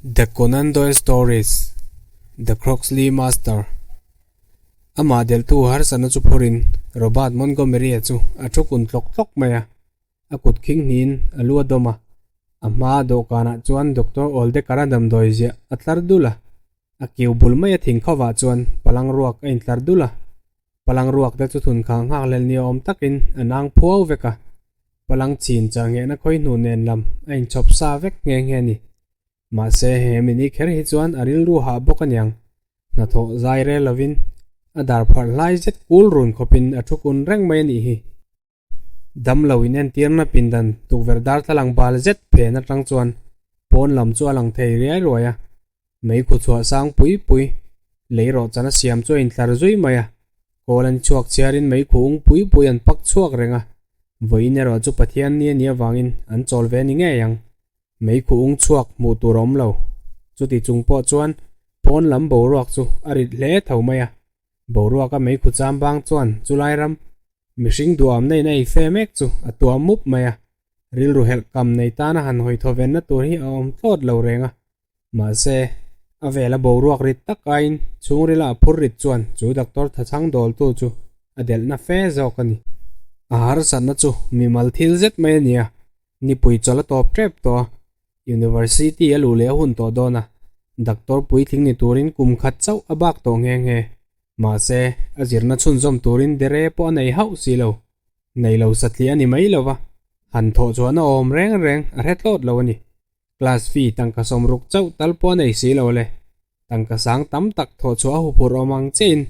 The Conan Doyle Stories, The Croxley Master Amah delhtu harsatna chu phurin Robert Montgomery-a chu a thu kun tlawk tlawk mai a, a kut khing hnihin a lu a dawm a, a hma dawhkanah chuan Doctor Oldekara damdawi ziah a tlar dul a, a kiu bul mai a thing khovah chuan palang ruak a intlar dul a, palang ruak te chu thun khang nghak hlel ni awm takin a nang phuau vek a, palang chin char nghehna khawi hnu nen lam a inchhawp sa vek nghe nghe a ni. Mahse he mini kher hi chuan a rilru hah bawk aniang, hnathawh zai rel lovin a dar pharh hlai zet kul run khawpin a thu kun reng mai a nih hi. Damlo inentirna pindan tukverh darthlalang bal zet phen atang chuan pawn lam chu a lang thei riai ruai a, meikhu chhuah sang pui pui lei rawh chan a siam chu a intlar zui mai a, kawl an chhuak chhiarin meikhu ung pui pui an pak chhuak reng a, vawiin erawh chu Pathian ni a nih avangin an chawl ve ni ngei ang. Meikhu ung chhuak hmuh tur a awm lo, chuti chung pawh chuan pawn lam boruak chu a rit hle tho mai a, boruaka meikhu cham bang chuan chulai ram Mihring duamna in a ei fe mek chu a tuam mup mai a, rilru helh kam nei tana han hawi thaw venna tur hi a awm tlawt lo reng a. Mahse, a vela boruak rit tak aiin chhungrila a phur rit chuan chu doctor thachhang dawltu chu a delhna fe zawk a ni. A harsatna chu mimal thil zet mai a ni a, nipui chawlh a tawp tep tawh a, University a luh leh a hun tawh dawn a, doctor puitling ni turin kum khat chauh a bak tawh nghe nghe. Mahse, a zirna chhunzawm turin dere pawh a nei hauh si lo. Nei lo satliah a ni mai lo va, han thawh chuan a awm reng reng a hre tlawt lo a ni. Class fee tangka sawmruk chauh tal pawh a nei si lo le. Tangka sang tam tak thawh chhuah a huphurh awm ang chiahin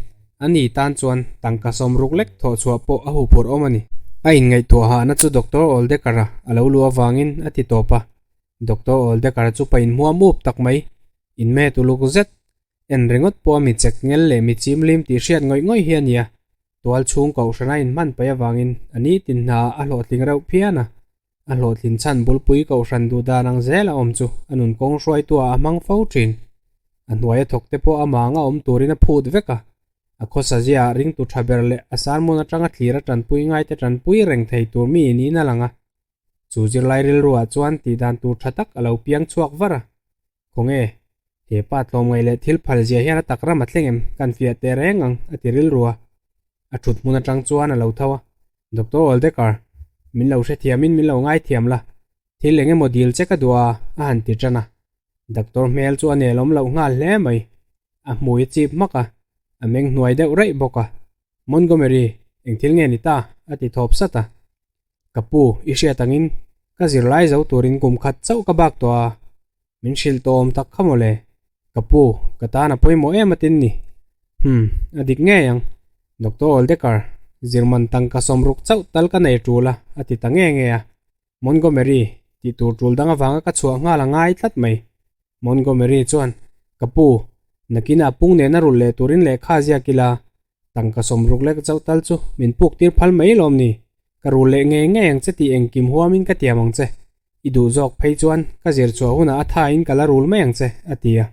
a ni tan chuan tangka sawmruk lek thawh chhuah pawh a huphurh awm a ni. A inngaihtuah hahna chu Doctor Oldekara a lo luh avangin a ti tawp a. Doctor Oldekara chu pa inhmuam up tak mai, inhmet uluk zet En ringawt pawh a mi chek ngel leh mi chim lim tih hriat ngawih ngawih hi a nia. Tual chhung kohhrana inhman paih avangin a ni tin hna a hlawhtling reuh phian a. A hlawhtlin chhan bulpui kohhran duh dan ang zel a awm chu a nun kawng hruaitu ah a hmang fo thin. A hnuai a thawk te pawh amah anga awm turin a phut vek a. A khawsa zia ah ringtu tha ber leh a sermon atanga thlir a tanpui ngai te tanpui reng thei tur mi niin a lang a. Chu zirlai rilru ah chuan tih dan tur tha tak a lo piang chhuak var a. Khawnge, he pa tlawmngaih leh thil phal zia hian a tak ram a thleng em? Kan fiah teh reng ang, a ti rilru a. A thut hmun atang chuan a lo tho a, Doctor Oldekar, min lo hrethiamin min lo ngaithiam la, thil eng emaw dil che ka duh a, a han ti tan a. Doctor hmel chu a nelawm loh nghal hle mai. A hmui a chip hmak a, a meng hnuai deuh raih bawk a. Montgomery, eng thil nge ni ta? a ti thawp sat a. Ka pu, i hriat angin ka zirlai zo turin kum khat chauh ka bak tawh a, min hrilh tawh awm tak kha mawle. Ka pu, ka tan a pawimawh em atin ni. Hmm, a dik ngei ang. Doctor Oldekar, zirman tangka sawmruk chauh tal ka nei tul a, a ti ta nge nge a. Montgomery, tih tur tul dang avanga ka chhuah nghal a ngai tlat mai. Montgomery chuan, Ka pu, nakinah pung nena rulh leh turin lehkha ziak ila, Tangka sawmruk lek chauh tal chu min puk tir phal mai lawm ni? Ka rul leh ngei ngei ang che tih engkim huamin ka tiam ang che. I duh zawk phei chuan ka zir chhuah hunah a thain ka la rul mai ang che, a ti a.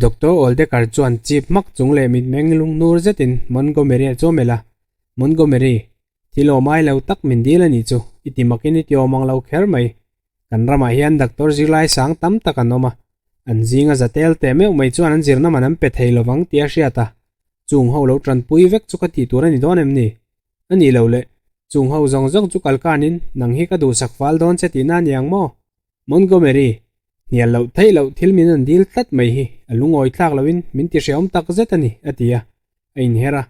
Doctor Oldekar chuan chip hmak chung leh mitmeng lunghnur zetin Montgomery-a chu a melh a, Montgomery, thil awm ai lo tak min dil a nih chu, i ti makin i ti awm ang lo kher mai. Kan ramah hian doctor zirlai sang tam tak an awm a, an zinga za tel teh meuh mai chuan an zirna man an pe thei lovang tih a hriat a, chung ho lo tanpui vek chu ka tih tur a ni dawn em ni? A nih loh le, chung ho zawng zawng chu kalkanin nang hi ka duhsak fal dawn che tihna a ni ang maw? Montgomery, hnial loh theih loh thil min an dil tlat mai hi a lungawi thlak loin min ti hreawm tak zet a ni, a ti a, a inher a,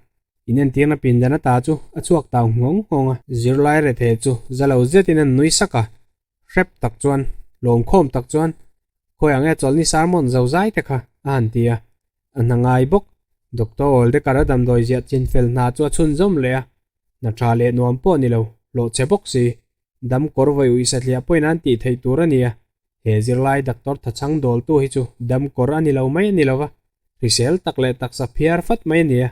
inentirna pindan ata chu a chhuak tau nghawng nghawng a. Zirlai rethei chu za lo zetin an nui sak a, hrep tak chuan, lawmkhawm tak chuan, Khawi ang e chawlhni sermon zo zai te kha, a han ti a, a hna ngai bawk. Doctor Oldekar a damdawi ziah chinfel hna chu a chhunzawm leh a, hna tha leh nuam pawh ni lo, hlawh che bawk si, dam kawr vawi uih satliah pawhin an tih theih tur a ni a, he zirlai doctor thachhang dawltu hi chu dam kawr a ni lo mai a ni lo va, hrisel tak leh taksa phiar fat mai a ni a,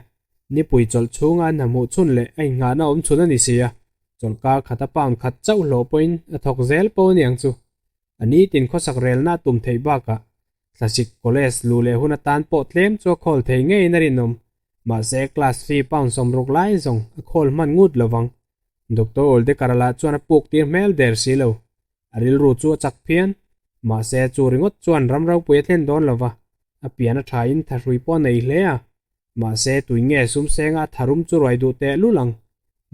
nipui chawlh chhunga an hna hmuh chhun leh a innghahna awm chhun a ni si a, chawlhkar khata pound khat chauh hlawh pawhin a thawk zel pawh a ni ang chu. A nitin khawsak relna a tum theih bakah Thlasik College luh leh hun atan pawh tlem chu a khawl thei ngeiin a rinawm, mahse class fee pound 60 lai zawng a khawl hman ngut lovang. Doctor Oldekara lah chuan a puk tir hmel der si lo. A rilru chu a chak phian. Mahse, chu ringawt chuan ram ropui a thlen dawn lo va, a pian a thain thahrui pawh a nei hle a. Mahse, tui nge sum senga a tharum chu ruai duh teh lul ang.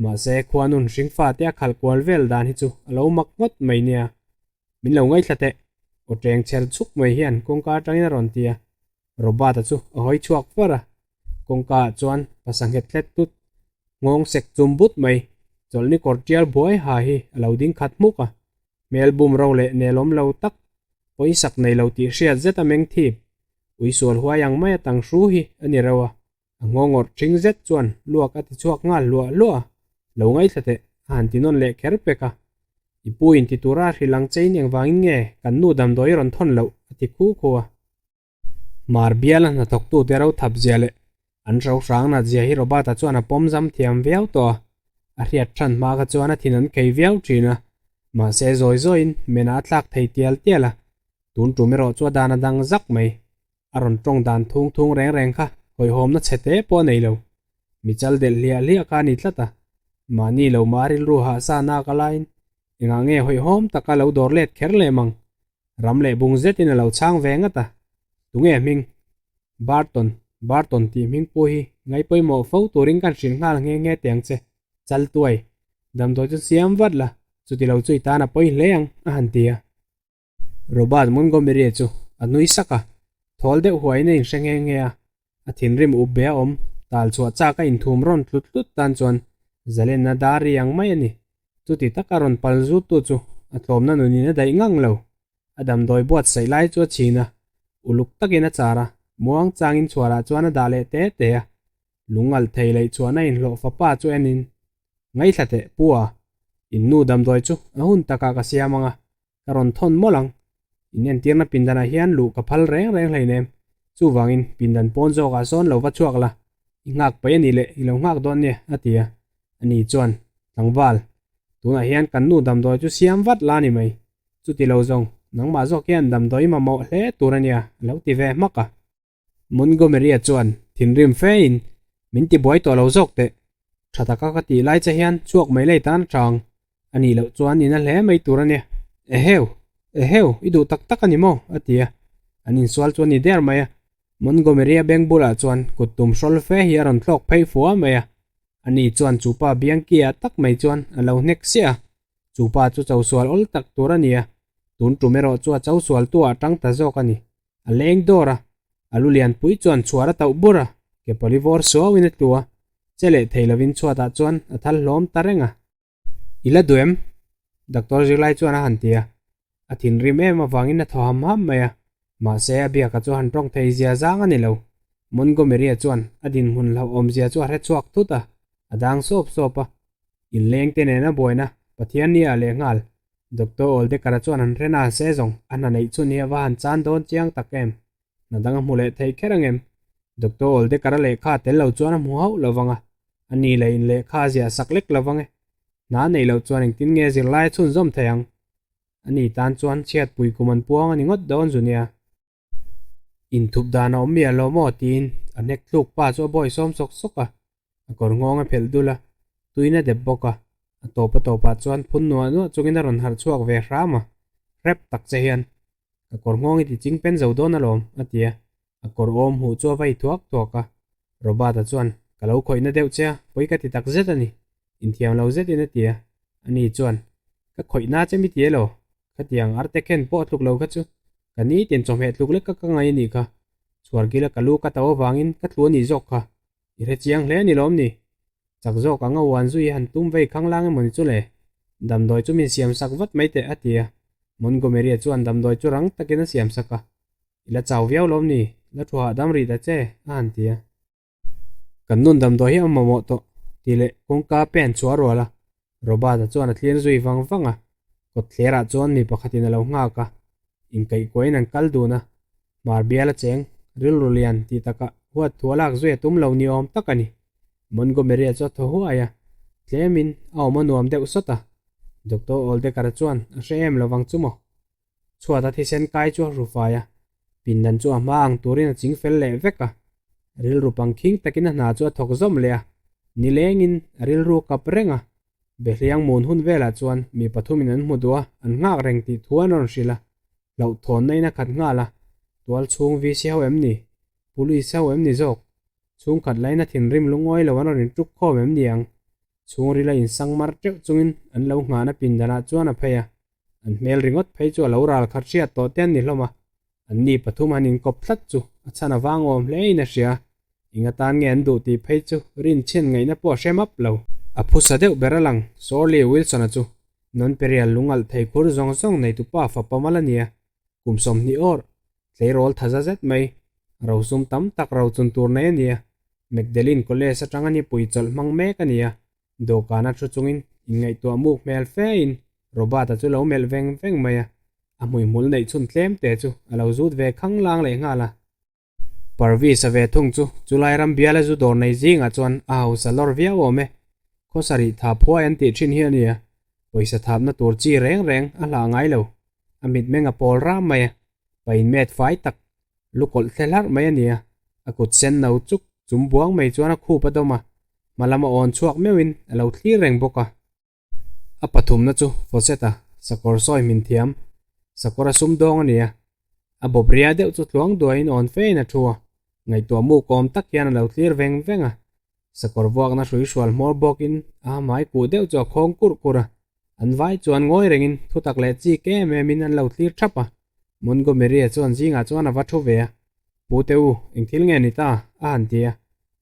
Mahse, khuanun hringfate a khalh kual vel dan hi chu a lo mak ngawt mai nia. Min lo ngaithla teh. Aw teng cher chuk mai hian kawngka atangin a rawn ti a. Robert-a chu a hawi chhuak far a. Kawngka ah chuan pasa nghet tlet tut, nghawng sek chum but mai, chawlhni kawr tial buai ha hi a lo ding khat hmuk a. Hmel bum ro leh nelawm lo tak, pawisak nei lo tih hriat zet a meng thip, ui sual huai ang mai a tang hru hi a ni reuh a. A nghawngawrh ṭhing zet chuan luak a ti chhuak nghal hluah hluah a, lo ngaithla teh a han ti nawn leh kher pek a. I pu in ti tura hrilh ang che in engvangin nge kan nu damdawi rawn thawn loh a ti khu khu a. Hmar biala hnathawktute ro thap zia leh an ro hrang nat zia hi Robert-a chuan a pawm zam thiam viau tawh a, a hriat ṭhan hma kha chuan a thin an khei viau ṭhin a, mahse zawi zawiin mena a thlak thei tial tial a, tun ṭum erawh chu a dan a dang zak mai. A rawn tawng dan thung thung reng reng kha hawihhawmna chhe te pawh a nei lo. Mi chal delh hliah hliah kha a ni tlat a, mahni lo mah rilru hah sa nak a laiin engah nge hawihhawm taka lo dawr let kher leh mang? Ram leh bung zetin a lo chhang ve ngat a, Tunge hming? Barton, Barton tih hming pu hi ngai pawimawh fo turin kan hrilh nghal nghe nghe teh ang che, chal tuai, damdawi chu siam vat la, chuti lo chu i tan a pawi hle ang, a han ti a. Robert Montgomery chu a nui sak a, thawl deuh huaiin a inhre nghe nghe a, a thinrim up be a awm, tal chhuah chak a inthum rawn tlut tlut tan chuan zalenna dar ri ang mai a ni. Chuti taka rawn pal zut tu chu a tlawmna nunin a daih ngang lo. A damdawi buatsaih lai chu a chhin a, uluk takin a char a, muang changin chhuarah chuan a dah leh te te a. Lungalh thei leih chuan a inhlawh fapa chu enin, Ngaithla teh, Pu a, in nu damdawi chu a hun takah ka siam ang a, ka rawn thawn mawlh ang. In entirna pindanah hian luh ka phal reng reng hleinem. Chuvangin pindan pawn zawkah sawn lo va chhuak la, i nghak paih a nih leh i lo nghak dawn nia, a ti a. Ani chuan, Tlangval, tunah hian kan nu damdawi chu siam vat la a ni mai. Chuti lo zawng, nangmah zawk hian damdawi mamawh hle tur a nia, a lo ti ve hmak a. Montgomery-a chuan thinrim fein, Min ti buai tawh lo zawk teh. Tha taka ka tih lai che hian chhuak mai lei tan a chang. A nih loh chuan in a hle mai tur a nia. Eheu! Eheu! I duh tak tak a ni maw? a ti a. An insual chu a ni der mai a. Montgomery-a beng bulah chuan kut tum hrawl fe hi a rawn thlawk phei fua mai a. Ani chuan chu pa biangkia tak mai chuan a lo hnek siah a. Chu pa chu cho sual awl tak tur a ni a. Tun tum erawh chu a cho sual tu ah tang ta zawk a ni. A leng dawr a, a lu lianpui chuan chhuar a tauh bur a, ke pali vawr suauin a tlu a, che leh thei lovin chhuatah chuan a thal hlawm ta reng a. I la duh em? Doctor zirlai chuan a han ti a, a thinrim em avangin a thaw ham ham mai a, mahse a biaka chu han tawng thei zia zang a ni lo. Montgomery-a chuan a dinhmun hlauhawm zia chu a hre chhuak thut a, a dang sawp sawp a, inlengte nena buaina Pathian nia leh nghal Doctor Oldekara chuan an hren a, se zawng, a hna neih chhun hi a va han chan dawn chiang tak em? Hna dang a hmu leh thei kher ang em? Doctor Oldekara lehkha tel lo chuan a hmu hauh lo vang a, a ni leh in lehkha a ziah sak lek lo vang e. Hna neih loh chuan engtin nge zirlai a chhunzawm thei ang? A ni tan chuan chhiatpui kum an puang a ni ngawt dawn zu nia. Inthup dan a awm miah lo maw tiin a hnek thluk pa chu a bawi sawm sawk sawk a, a kawr nghawng a phelh dul a, tuin a dep bawk a, a tawp a tawpah chuan phun nuah nuah chungin a rawn harh chhuak ve hram a, hrep tak che hian ka kawr nghawng i ti ching pen zo dawn alawm a ti a, a kawr awm huh chu a vai thuak thuak a, Robert-a chuan ka lo khawihna deuh che a, pawi ka ti tak zet a ni, inthiam lo zetin a ti a, ani chuan ka khawihna che mi ti elaw? Khatiang arte khen pawh a tluk lo kha chu ka nitin chawhmeh tluk lek ka ka ngai a nih kha. Chhuar kila ka lu ka to avangin ka tlu a nih zawk kha. I hre chiang hle a ni lawm ni? Chak zawk ang a uan zui han tum vei khang lang emaw ni chu le? Damdawi chu min siam sak vat mai teh a ti a. Montgomery-a chuan damdawi chu rang takin a siam sak a. I la chau viau lawm ni? La thu hahdam rih ta che a han ti a. Kan nun damdawi hi a mamawh tawh tih leh kawngka pen chu a rual a, Robert-a chuan a thlir zui vang vang a, kawtthlerah chuan mi pakhatin a lo nghak a, inkaihkuahin an kal dun a, hmar bial a cheng, rilru lian tih takah huat thu a lak zui a tum lo ni awm tak a ni. Montgomery-a chu a thaw huai a, tlemin a awm a nuam deuh sawt a, Doctor Oldekar-a chuan a hre em lovang chu maw? Chhuat a thisen kai chu a hru fai a, pindan chu a hma ang turin a ching fel leh vek a. Rilru pangkhing takin a hna chu a thawk zawm leh a, nilengin a rilru kap reng a. Behliang mun hun velah chuan mi pathumin an hmu duh a, an nghak reng tih thu an rawn hrilh a. Hlauhthawnna in a khat nghal a, tual chhung VC ho em ni? Police ho em ni zawk? Chhungkhat laina thinrim lungawi lo an rawn intuk khawm em ni ang? Chhungrila insang mar teuh chungin an lo nghahna pindanah chuan a phei a, an hmel ringawt phei chu a lo ral khat hriat tawh te an ni hlawm a, anni pathum han inkawp tlat chu a chhan a vang awm hle in a hria. Eng atan nge an duh tih phei chu rinchhian ngaihna pawh a hre map lo. A phusa deuh ber a lang, Sorley Wilson-a chu Nonperial lungalh thei khur zawng zawng neitupa fapa mal a nia, kum 20 awr, tleirawl tha za zet mai, rosum tam tak rochun tur nei a nia, Magdalene College atanga nipui chawlh hmang mek a nia, dawhkana thu chungin inngaihtuah muk hmel fe in Robert-a chu lo melh veng veng mai a, a hmuihmul neih chhun tlem te chu a lo zut ve khanglang leh nghal a. Parvis a ve thung chu chulai ram biala zu dawr nei zingah chuan a hausa lawr viau awm e. Khaw sarih tha phuai an tih thin hi a nia, pawisa thapna tur chi reng reng a hlah ngai lo. A mitmeng a pawl ram mai a, pa inmet fai tak, lu kawlh thle hlarh mai a nia. A kut sen no chuk chum buang mai chuan a khup a dawm a, hma lama awn chhuak meuhin a lo thlir reng bawk a. A pathumna chu Fawcett-a sakawr sawi hmin thiam, sakawr a sumdawng a ni a. A bawp ria deuh chu tluang duaiin awn fein a thu a, ngaihtuah muk awm tak hian a lo thlir veng veng a. Sakawr vuakna hrui hrual hmawr bawkin a hmai kuh deuh chu a khawng kurh kurh a. An vai chuan ngawi rengin thutak leh chik em emin an lo thlir thap a. Montgomery-a chuan zingah chuan a va thu ve a, Pu te u, eng thil nge ni ta? a han ti a.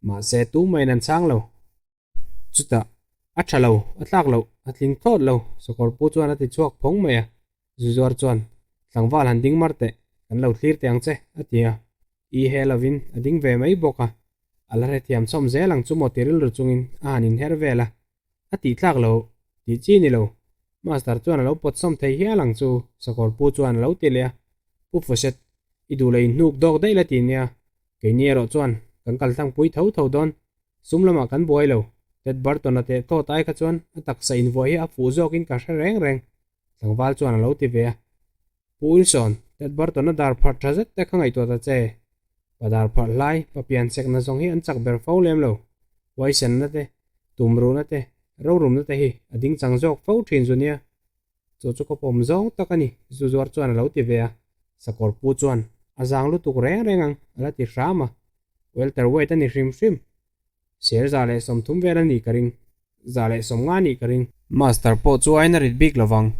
Mahse, tumah-in an chhang lo. Chutah, a tha lo, a tlak loh, a tling thlawt lo, sakawr pu chuan a ti chhuak phawng mai a. Zuzuar chuan, Tlangval han ding mar teh, kan lo thlir teh ang che, a ti a. I he lovin a ding ve mai bawk a. A la hrethiam chhawm zel ang chu maw ti rilru chungin a han inher vel a. A tih tlak lo, tih chi ni lo. Master chuan a lo pawt sawm thei hial ang chu, sakawr pu chuan a lo ti leh a. Pu Fawcett, i duh leh inhnuk dawk daih la ti nia. Keini erawh chuan kan kaltlangpui tho tho dawn. Sum lamah kan buai lo. Ted Burton-a teh tawt ai kha chuan a taksa invuah hi a fuh zawkin ka hre reng reng, tlangval chuan a lo ti ve a. Pu Wilson, Ted Burton-a dar pharh tha zet te kha ngaihtuah ta che. Pa dar pharh hlai, pa pian chekna zawng hi an chak ber fo lem lo. Huaisenna te, tumruhna te, rorumna te hi a ding chang zawk fo thin zu nia. Chu chu ka pawm zawng tak a ni, zu zuar chuan a lo ti ve a. Sakawr pu chuan, A zang lutuk reng reng ang, a la ti hram a. Welterweight a ni hrim hrim. Ser 130 vel a nih ka ring. 150 a nih ka ring. Master pawh chu a in a rit bik lo vang,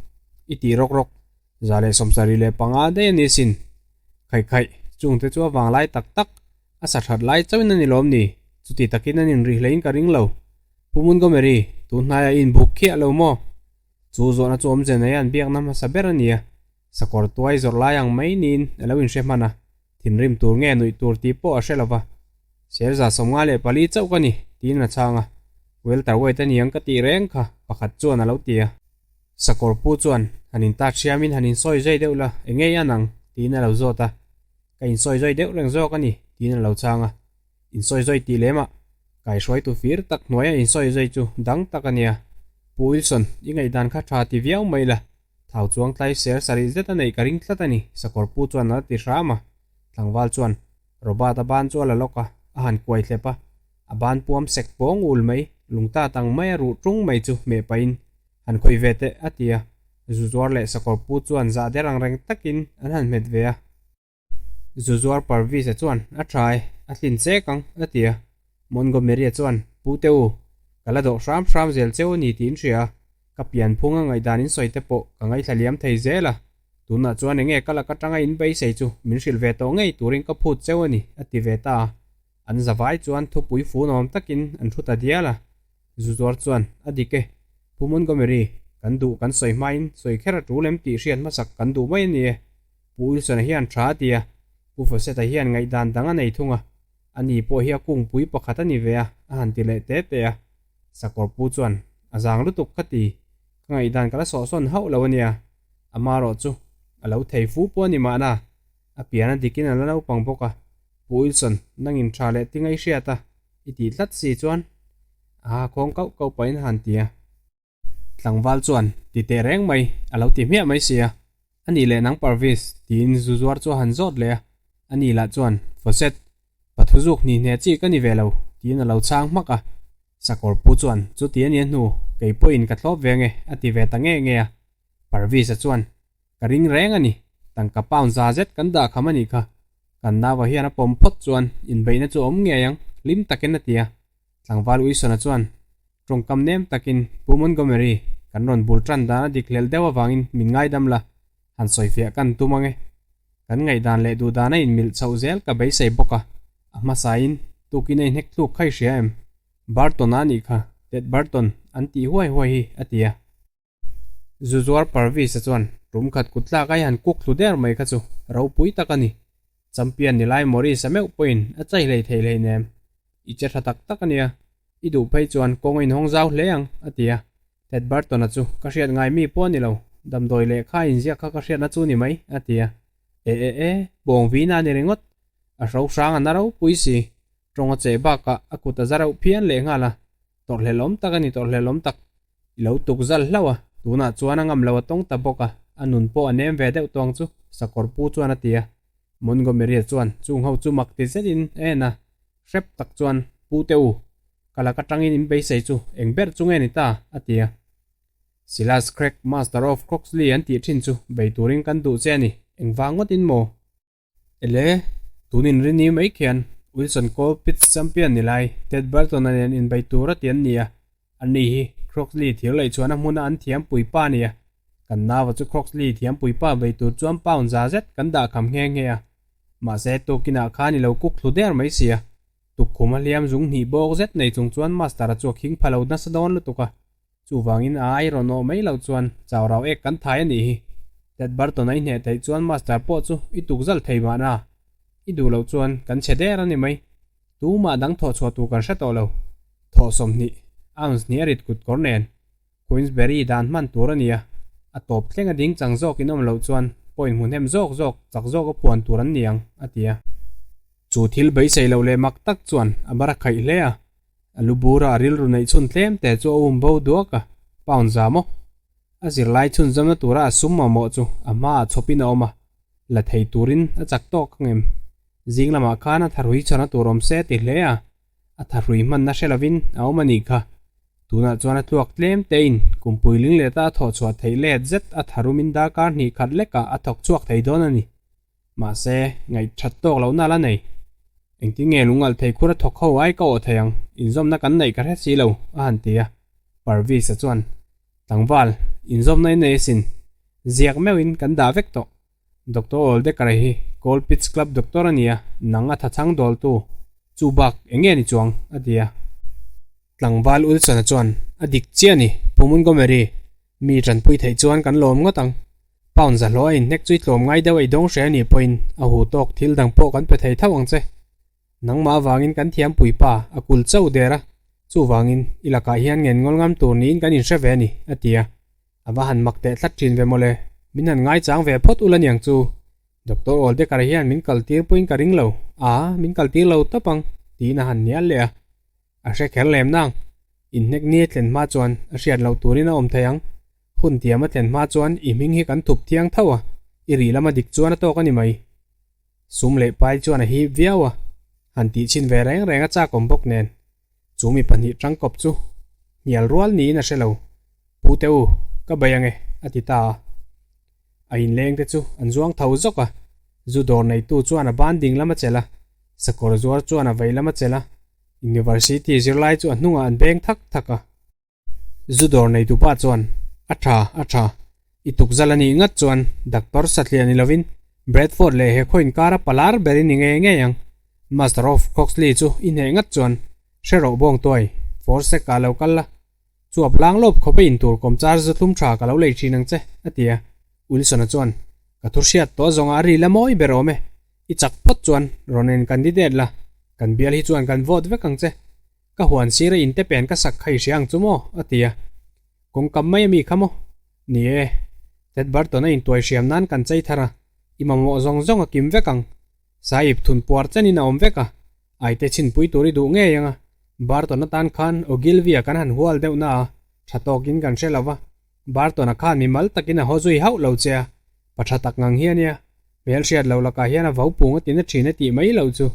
i ti rawk rawk. 175 daih a ni sin. Khaih khaih, chungte chu a vang lai tak tak, a sa that lai chauhin a ni lawm ni? Chuti takin an inrih hlein ka ring lo. Pu Montgomery, tun hnaiah i inbuk khiah lo maw? Chu zawhna chu awmze nei an biakna hmasa ber a ni a, sakawr tuai zawrh lai ang mai niin a lo inhre hman a, thinrim tur nge nuih tur tih pawh a hre lo va. Ser 54 chauh ka ni, tiin a chhang a. Welterweight a niang ka tih reng kha, pakhat chuan a lo ti a. Sakawr pu chuan, Han intat hriamin han insawi zai deuh la, eng nge i an ang? tiin a lo zawt a. Ka insawi zai deuh reng zawk a ni, tiin a lo chhang a. Insawi zai tih lemah, kaihruaitu fir tak hnuaia insawi zai chu dang tak a nia. Pu Wilson, i ngaihdan kha tha ti viau mai la, thau chuang tlai ser sarih zet a neih ka ring tlat a ni, sakawr pu chuan a la ti hram a. Tlangval chuan Robert-a ban chu a la lawk a, a han kuai thlep a, a ban puam sek pawng ul mai, lungtat ang maia ruh tung mai chu hmeh pahin, Han khawih ve teh, a ti a. Zuzuar leh sakawr pu chuan zah der ang reng takin an han hmet ve a. Zuzuar Parvis-a chuan, A tha e, a tlin chek ang, a ti a. Montgomery-a chuan, Pu te u, ka la dawh hram hram zel cheu a ni tiin hria a, ka pianphung a ngaihdan in sawi te pawh ka ngaithla liam thei zel a. Tunah chuan enge ka lak atanga in beisei chu min hrilh ve tawh ngei turin ka phut cheu a ni, a ti ve ta a. An zavai chuan thupui funawm takin an thu ta dial a. Zuzuar chuan, A dik e, Pu Montgomery, kan duh kan sawi hmain sawi kher a tul em tih hriat hmasak kan duh mai a ni e. Pu Wilson-a hian tha a ti a, Pu Fawcett-a hian ngaihdan dang a nei thung a, ani pawh hi a kungpui pakhat a ni ve a, a han ti leh te te a. Sakawr pu chuan, A zang lutuk ka ti, ka ngaihdan ka la sawhsawn hauh lo a nia, amarawh chu a lo thei fu pawh a ni mahna, a pian a dikin a la naupang bawk a, Pu Wilson, nangin tha leh tinga i hriat a, i tih tlat si chuan a ha khawng kauh kauh pahin a han ti a. Tlangval chuan, Ti teh reng mai, a lo ti hmiah mai si a. A nih leh nang Parvis, tiin zu zuar chu a han zawt leh a. A nih lah chuan, Fawcett, pathu zuk hni hne chi ka ni ve lo, tiin a lo chhang hmak a. Sakawr pu chuan, Chuti a nia hnu, kei pawhin ka thlawp ve nge, a ti ve ta nge nge a. Parvis-a chuan, Ka ring reng a ni. Tangka pound za zet kan dah kham a nih kha. Kan nau-a hian a pawm phawt chuan inbeihna chu a awm ngei ang, hlim takin a ti a. Tlangval Uisona chuan tawngkam nem takin Pu Montgomery, kan rawn bul tan dan a dik hlel deuh avangin min ngaidam la, han sawifiah kan tum ang e. Kan ngaihdan leh duhdan a inmilh chhoh zel ka beisei bawk a, a hmasain tukin a inhnek thluk kha i hria em? Barton-a anih kha, Ted Barton an tih huai huai hi, a ti a. Zu zuar Parvis-a chuan tum khat kut tlak ai han kuk thlu der mai kha chu ropui tak a ni. Champion ni lai Morris-a meuh pawhin a chai hlei thei hleinem. I che tha tak tak a nia, i duh phei chuan kawng a inhawng zau hle ang, a ti a. Ted Barton-a chu ka hriat ngai mi pawh a ni lo, damdawi lehkha inziak kha ka hriatna chu ni mai, a ti a. E e e, bawng vina a ni ringawt. A hro hrang a na ropui si. Tawng a cheh bakah a kut a za reuh phian lehnghal a, tawrhhlelhawm tak a ni tawrhhlelhawm tak. I lo tuk zal hlauh a, tunah chuan a ngam lo a tawng ta bawk a, a nun pawh a nem ve deuh tawng chu sakawr pu chuan a ti a. Montgomery-a chuan chung ho chu mak ti zetin a en a, hrep tak chuan, Pu te u, ka lak atangin in beisei chu eng ber chu nge ni ta? a ti a. Silas Craig, Master of Croxley an tih thin chu bei turin kan duh che a ni, engvang ngawtin maw? Ele, tun inrini mai khian Wilson Colpitts champion ni lai Ted Burton-a nen inbei tur a ti an ni a, ani hi Croxley thir leh chuan a hmuna an thiampui pa a ni a, kan nau-a chu Croxley thiampui pa bei tur chuan pound za zet kan dah kham nghe nghe a, mahse tukinah khan i lo kuk thlu der mai si a, tukkhum a hliam zung hnih bawk zet nei chung chuan Master-a chu a khing pha lo nasa dawn lutuk a. Chuvangin a ai rawn awh mai loh chuan chau rau ek kan thai a nih hi. Ted Barton a i hneh theih chuan Master pawh chu i tuk zal thei mahna. I duh loh chuan kan chhe der a ni mai. Tumah dang thawh chhuah tur kan hre tawh lo. Thawh 20, ounce hnih a rit kut kawr nen. Queensberry dan hman tur a ni a. A tawp thleng a ding chang zawk in awm loh chuan point hmu hnem zawk zawk chak zawk a puan tur an ni ang, a ti a. Chu thil beisei loh leh mak tak chuan a bar a khaih hle a. A lu bura a rilru neih chhun tlem te chu a um bo duak a, pound za maw? A zirlai chhunzawmna tura a sum mamawh chu a hmaah chhawpin a awm a, la thei turin a chak tawk ang em? Zing lamah khan a thahrui chhana tur awm se ti hle a, a thahrui hmanna hre lovin a awm a nih kha. Tunah chuan a tluak tlem tein kumpui lingleta a thawh chhuah theih let zet a tharumin darkar hnih khat lekah a thawk chhuak thei dawn a ni. Mahse, ngaihthat tawk lohna la nei. Engtin nge lungalh thei khur a thawk ho ai ka awh thei ang, inzawmna kan neih ka hre si lo, a han ti a. Parvis-a chuan, Tlangval, inzawmna i nei asin. Ziak meuhin kan dah vek tawh. Doctor Oldekara hi Coalpits Club doctor a ni a, nang a thachhang dawltu. Chu bak eng nge ni chuang? a ti a. Tlangval Wilson-a chuan, A dik chiah a ni, Pu Montgomery. Mi tanpui theih chuan kan lawm ngawt ang. Pound za hlawh a inhnek chu i tlawm ngai deuh a i dawng hre a nih pawhin a hu tawk thil dang pawh kan pe thei tho ang che. Nangmah avangin kan thiampui pa a kul chauh der a, chuvangin i lakah hian ngen ngawl ngam tur niin kan inhre ve a ni, a ti a. A va han mak teh tlat thin ve mawle, min han ngaichang ve phawt ula niang chu. Doctor Oldekar hian min kaltir pawhin ka ring lo, a, min kaltir lo tawp ang, tiin a han hnial leh a. A hre kher lem nang. Inhnek ni a thlen hma chuan a hriat loh turin a awm thei ang. Hun tiam a thlen hma chuan i hming hi kan thup thiang tho a, i rih lama dik chuan a tawk a ni mai. Sum leh pai chuan a hip viau a, han tih chhin ve reng reng a chak awm bawk nen. Chu mi pahnih tangkawp chu hnial rual niin a hre lo. Pu te u, ka bei ange, a ti ta a. A inleng te chu an zuang tho zawk a, zu dawr neitu chuan a ban ding lam a chelh a, sakawr zuar chuan a vei lam a chelh a, University zirlai chu a hnungah an beng thak thak a. Zu dawr neitu pa chuan, A tha, a tha. I tukzal a nih ngat chuan Doctor Satliah ni lovin Bradford leh he khaw inkara palar ber i ni ngei ngei ang. Master of Croxley chu i hneh ngat chuan hre rawh bawng tuai, Forsec ah lo kal la. Chuap lang lawp khawp a intur kawmchar zu thlum tha ka lo lei thin ang che, a ti a. Wilson-a chuan, Ka thu hriat tawh zawnga a ri la mawi ber awm e. I chak phawt chuan rawn en candidate la, kan bial hi chuan kan vote vek ang che. Ka huan sir a inte pen ka sak kha i hria ang chu maw? a ti a. Kawngkam mai a mi kha maw? Ni e. Ted Barton a intuai hriam nan kan chei thar a, i mamawh zawng zawng a kim vek ang. Sahib thun puar chenin a awm vek a, aite chhinpui tur i duh ngei ang a. Barton atan khan Ogilvy-a kan han hual deuh na a, tha tawkin kan hre lo va. Barton-a khan mimal takin a haw zui hauh lo che a, pa tha tak ngang hi a nia. Hmelhriat lo lakah hian a vo pung a tina thin a tih mai loh chu.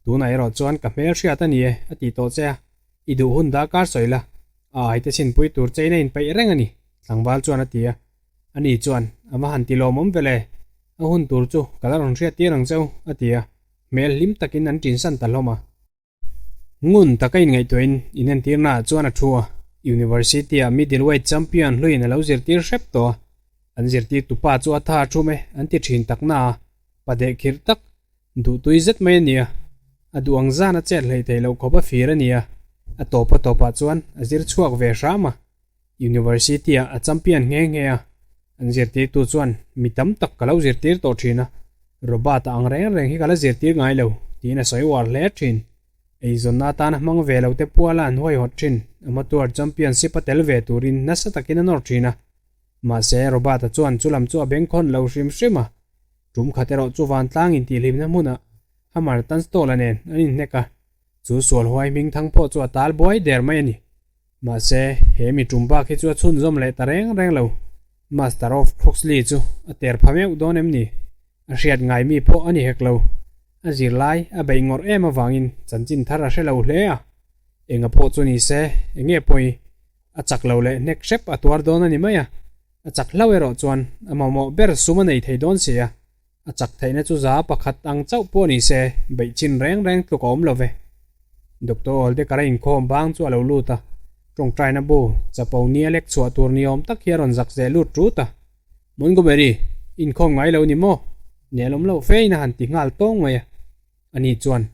Tunah erawh chuan ka hmelhriat a ni e a tih tawh che a, i duh hun darkar sawi la, a aite chhinpui tur chein a inpeih reng a ni, tlangval chuan a ti a. Ani chuan, A va han ti lawmawm ve le. A hun tur chu ka la rawn hriat tir ang che u, a ti a, hmel hlim takin an ṭinsan ta hlawm a. Ngun taka inngaihtuahin inentirnaah chuan a thu a, University-ah middleweight champion hluiin a lo zirtir hrep tawh a, an zirtirtu pa chu a tha a thum e an ti thin tak na a, pa dehkhirh tak, duhtui zet mai a ni a, a duh ang zan a chet hleih theih loh khawp a fir a ni a, a tawp a tawpah chuan a zir chhuak ve hram a, University-ah a champion nghe nghe a, an zirtirtu chuan mi tam tak ka lo zirtir tawh thin a, Robert-a ang reng reng hi ka la zirtir ngai lo, tiin a sawi uar hle thin. Eizawnna atana hmang ve lo te puala an huaihawt thin, amateur championship a tel ve turin nasa takin a nawr thin a. Mahse, Robert-a chuan chu lam chu a bengkhawn lo hrim hrim a, tum khat erawh chu vantlang intihhlimna hmunah Hammer Tunstall-a nen an inhnek a, chu sual huai hming thang pawh chu a tal buai der mai a ni. Mahse, he mi tum bak hi chu a chhunzawm leh ta reng reng lo. Master of Croxley chu a ter pha meuh dawn em ni? A hriat ngai mi pawh a ni hek lo. A zirlai a beih ngawrh em avangin chanchin thar a hre lo hle a. Enga pawh chu ni se, enge pawi a chak lo leh hnek hrep a tuar dawn a ni mai a. A chak hlauh erawh chuan a mamawh ber sum a nei thei dawn si a. A chak theihna chu za pakhat ang chauh pawh ni se, beih chin reng reng tluk a awm lo ve. Doctor Oldekara inkhawm bang chu a lo lut a, tawngtaina bu chapo nia lek chhuah tur ni awm tak hi a rawn zak zeh lut ṭut a. Montgomery, inkhawm ngai lo ni maw? Nelawm loh fe in a han ti nghal tawng mai a. Ani chuan,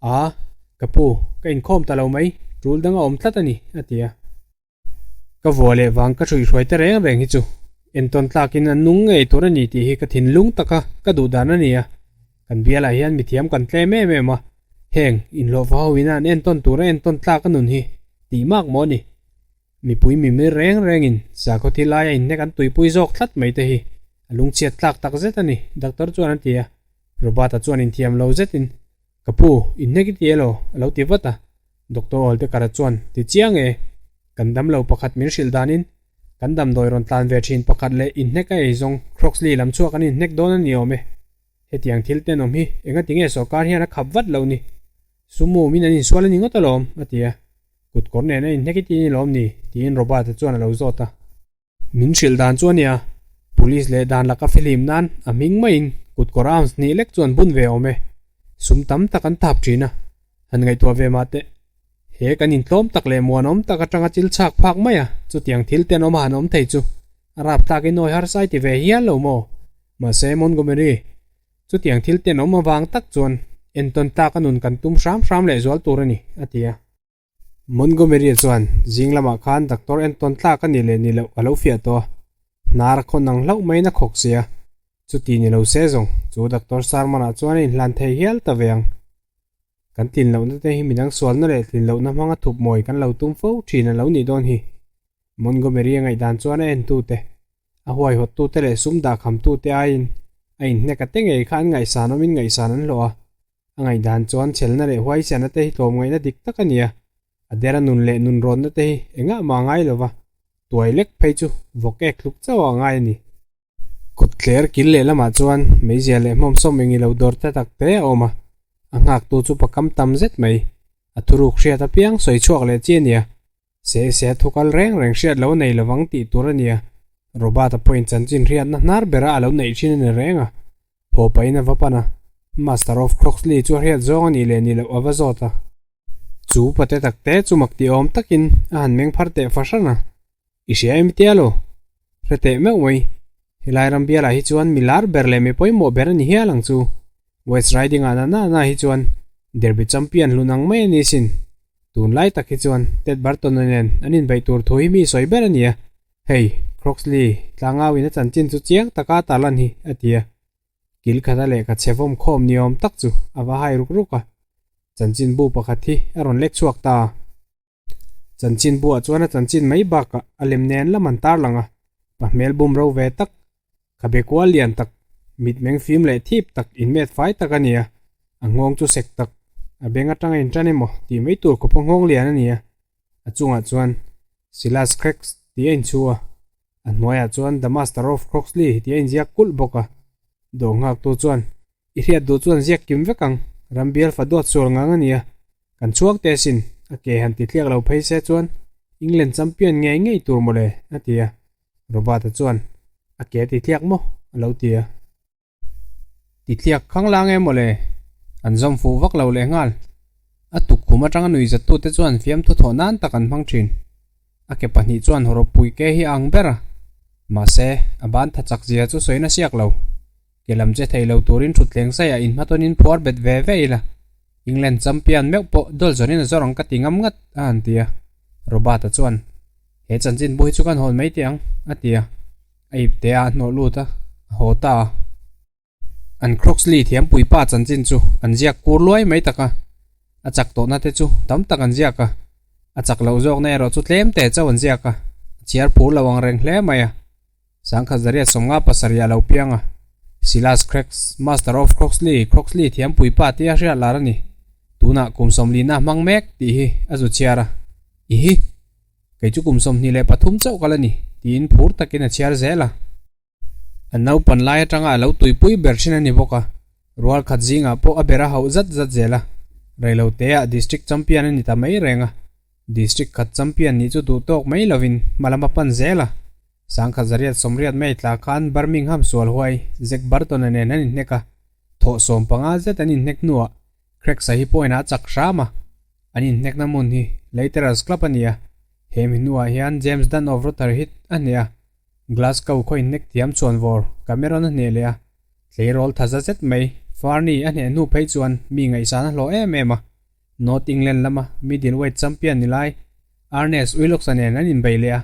A, ka pu, ka inkhawm ta lo mai, ṭul dang a awm tlat a ni, a ti a. Ka vua leh vang ka hruihruai te reng reng hi chu entawn tlakin an nung ngei tur a ni tih hi ka thinlung taka ka duh dan a ni a. Kan bialah hian mithiam kan tlem em em a, heng inhlawhfa ho ina an entawn tura entawn tlak a nun hi tih mak maw a ni. Mipui mimir reng rengin sakhaw thi laia inhnek an tuipui zawk tlat mai te hi a lungchhiat tlak tak zet a ni, doctor chuan a ti a. Robert-a chuan inthiam lo zetin Ka pu, inhnek i ti elaw? a lo ti vat a. Doctor Oldekara chuan, Ti chiang e, kan damlo pakhat min hrilh danin kan damdawi rawn tlan ve thin pakhat leh inhnek a ei zawng Croxley lam chhuak an inhnek dawn a ni awm e. Hetiang thil tenawm hi engati nge sawrkar hian a khap vat loh ni? Sumo min an insual a ni ngawt alawm, a ti a. Kutkawr nen a inhnek i ti ni lawm ni? tiin Robert-a chuan a lo zawt a. Min hrilh dan chu a nia, Police leh dan laka fihlim nan a hming maiin kutkawr ounce hnih lek chu an bun ve awm e. Sum tam tak an thap thin a, han ngaihtuah ve mah teh. He kan intlawm tak leh muanawm tak atanga chil chhak phak mai a, chutiang thil tenawm a han awm thei chu a rapthlak in awi harsa i ti ve hial lo maw? Mahse Montgomery, chutiang thil tenawm avang tak chuan entawn tlak a nun kan tum hram hram leh zual tur a ni, a ti a. Montgomery chuan zing lamah khan doctor entawn tlak a nih leh nih loh a lo fiah tawh a, hnar a khawn ang hlauh maiin a khawk si a, chuti ni lo se zawng chu doctor Sharman-ah chuan a inhlan thei hial ta ve ang. Kan tlin lohna te hi midang sualna leh tlin lohna hmanga thup mawi kan lo tum fo thin a lo nih dawn hi. Montgomery a ngaihdan chuan a entute, a huaihawttute leh sum dahkhamtute aiin a inhnek a te ngei kha an ngaihsan awmin ngaihsan an hlawh a, A ngaihdan chuan chhelna leh huaisena te hi tlawmngaihna dik tak a ni a, a dera nun leh nunrawnna te hi engah mah a ngai lova, tuai lek phei chu vawk ek tluk chauh ah a ngai a ni. Kawt tler kil leh lamah chuan meizia leh hmawmsawm eng ilo dawr te tak te a awm a, a nghaktu chu pakam tam zet mai, a thuruk hriat apiang sawi chhuak leh chi a ni a, Se se thu kal reng reng hriat lo nei lovang tih tur a nia. Robert-a pawhin chanchin hriatna hnar bera a lo neih thin a ni reng a. Haw pahin a va pan a, Master of Croxley chu a hriat zawng a nih leh nih loh a va zawt a. Chu pate takte chu mak tih awm takin a han meng phar teh fahran a. I hria em tia lo? Hre teh meuh mai. Helai ram bialah hi chuan mi lar ber leh mi pawimawh ber a ni hial ang chu. West Riding ah na na hi chuan Derby champion hlun ang mai a ni sin. Tunlai tak hi chuan Ted Barton-a nen an inbeih tur thu hi mi sawi ber a ni a. Hei, Croxley, tlangau in a chanchin chu chiang taka a tarlan hi, a ti a. Kil khata lehkha chhe vawm khawm ni awm tak chu a va hai ruk ruk a. Chanchinbu pakhat hi a rawn lek chhuak ta a. Chanchin buah chuan a chanchin mai bakah a lem nen lam an tarlang a, pa hmel bum ro ve tak, khabe kual lian tak, mitmeng fim leh thip tak inmet fai tak a ni a, a nghawng chu sek tak, a beng atanga intan emaw tih mai tur khawpa nghawng lian a ni a, a chungah chuan Silas Craggs tih a inchhu a, a hnuaiah chuan The Master of Croxley tih a inziak kulh bawk a, dawh nghaktu chuan I hriat duh chuan ziak kim vek ang, Rambial fa duat sual ngang a nia, kan chhuak te asin, a ke han ti tliak lo phei se chuan England champion ngei ngei tur mawle, a ti a. Robert-a chuan, A ke ti tliak maw? a lo ti a. Ti tliak khang la nge mawle? An zawm fuh vak lo leh nghal. A tukkhum atanga nui zattute chuan fiamthu thawh nan tak an hmang thin. A ke pahnih chuan hawrawppui ke hi a ang ber a. Mahse, a ban tha chak zia chu sawi nasiak lo. Ke lam che thei lo turin thutthleng saiah inhmatawnin phuar bet ve ve ila. England champion meuh pawh dawl zawnin a zawr ang ka ti ngam ngat, a han ti a. Robert-a chuan, He chanchin bu hi chu kan hawn mai teh ang, a ti a. A ipte a hnawh lut a, a haw ta a. An Croxley thiampui pa chanchin chu an ziak kur luai mai tak a, a chak tawhna te chu tam tak an ziak a, a chak loh zawkna erawh chu tlem te chauh an ziak a, a chhiar phur lo ang reng hle mai a. Sangkhat zariat sawmnga pasarih a lo piang a, Silas Craggs, Master of Croxley, Croxley thiampui pa tia hriat lar a ni. Tunah kum sawmlina hmang mek tih hi a zu chhiar a, I hi! Kei chu kum 23 chauh ka la ni, tiin phur takin a chhiar zel a. A naupan lai atanga a lo tuipui ber thin a ni bawk a, rual khat zingah pawh a ber a hauh zat zat zel a, reiloteah District Champion a ni ta mai reng a, District khat Champion nih chu duh tawk mai lovin hma lam a pan zel a, sangkhat zariat sawmriat mai tla khan Birmingham sual huai Zac Burton-a nen an inhnek a, thawh 15 zet an inhnek hnuah Craig-a hi pawhin a chak hram a, an inhnekna hmun hi Leiterers Club a ni a, he mi hnuah hian James Dunn of Rotherhithe a hneh a, Glasgow khaw inhnek thiam chuan vawr Cameron a hneh leh a, tleirawl tha za zet mai Farney a hneh hnu phei chuan mi ngaihsan a hlawh em em a, North England lama middleweight champion ni lai Ernest Willox-a nen an inbei leh a,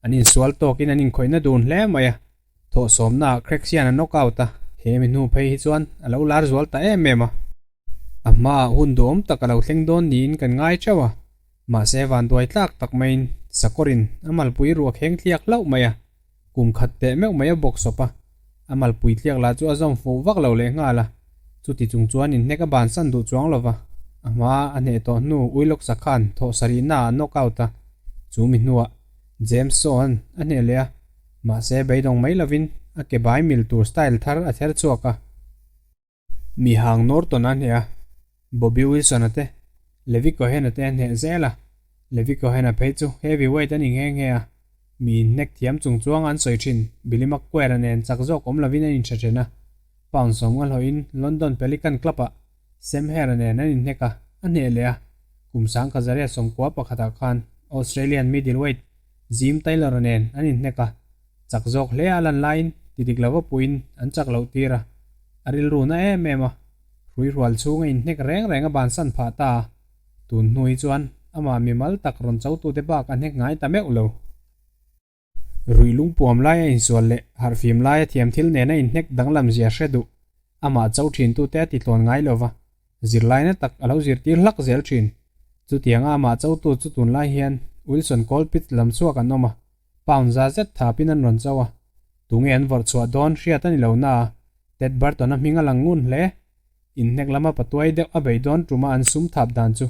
an insual tawkin an inkhawihna dun hle mai a, Thawhsawmnaah Craig hian a knock out a, he mi hnu phei hi chuan a lo lar zual ta em em a. A hmaah hun duhawm tak a lo thleng dawn niin kan ngai theuh a, mahse vanduai tlak tak maiin sakawrin a malpui ruak heng tliak hlauh mai a, kum khat teh meuh mai a bawk sawp a, a malpui tliak lah chu a zawm fuh vak lo leh nghal a, chuti chung chuan inhnek a bansan duh chuang lo va, a hma a hneh tawh hnu Uilawksa khan thawh sarihnaah a knock out a, chu mi hnuah James Shaw-a'n a hneh leh a. Mahse beidawng mai lovin a ke bai mil tur style thar a ther chhuak a. Mi hang Norton a hneh a, Bobby Wilson-a te, Levi Cohen-a te a hneh zel a. Levi Cohen-a phei chu heavyweight a ni nghe nghe a, mi inhnek thiam chung chuang an sawi thin Billy McQuaid-a nen chak zawk awm lovin an inhre then a. Pound sawmnga hlawhin London Pelican Club-ah Sam Hare-a nen an inhnek a, a hneh leh a. Kum sangkhat zariat sawmkua pakhatah khan Australian middleweight Jim Taylor-a nen an inhnek a, chak zawk hle a lan laiin ti dik lova puiin an chak loh tir a, a rilru na em em a, hruihrual chhunga inhnek reng reng a bansan phah ta a, tun hnu hi chuan amah mimal tak rawn chotute bak a hnek ngai ta meuh lo. Ruih lungpuam laia insual leh harhfim laia thiam thil nena inhnek danglam zia hre duh, amah cho thintute a ti tlawn ngai lova, Zirlaina tak a lo zirtir hlak zel thin. Chutianga amah chotu chu tunlai hian Wilson Colpit lam chhuak an awm a, pound za zet thapin an rawn cho a. Tunge an vawrh chhuah dawn hriat a ni lo na a, Ted Burton-a hming a lang ngun hle. Inhnek lama patuai deuh a bei dawn tuma an sum thap dan chu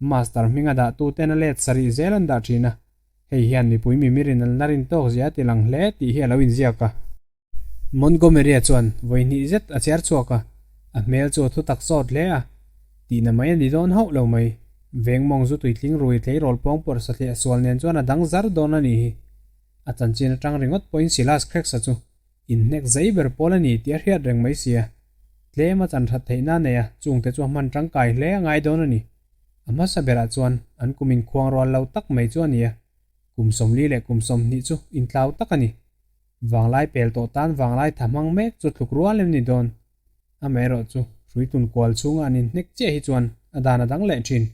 Master hminga dahtuten a let sarih zel an dah thin a, hei hian mipui mimirin an la rin tawk zia a ti lang hle tih hi a lo inziak a. Montgomery-a chuan vawi hnih zet a chhiar chhuak a, a hmel chu a thu tak sawt hle a. Tihna mai a ni dawn hauh lo mai. Veng mawng zu tuitling rui tleirawl pawng pawrh satliah sual nen chuan a dang zar dawn a nih hi. A chanchin atang ringawt pawhin Silas Craggs-a chu inhnek zei ber pawl a ni tih a hriat reng mai si a. Tlem a chan that theihna a nei a, chungte chu a hman tangkai hle a ngai dawn a ni. A hmasa berah chuan an kum inkhuang rual lo tak mai chu a ni a, kum 40 leh kum 20 chu intlau tak a ni. Vanglai pel tawh tan vanglai tha hmang mek chu tluk rual em ni dawn? Amaherawh chu hruitun kual chhunga an inhnek chiah hi chuan a dan a dang leh thin.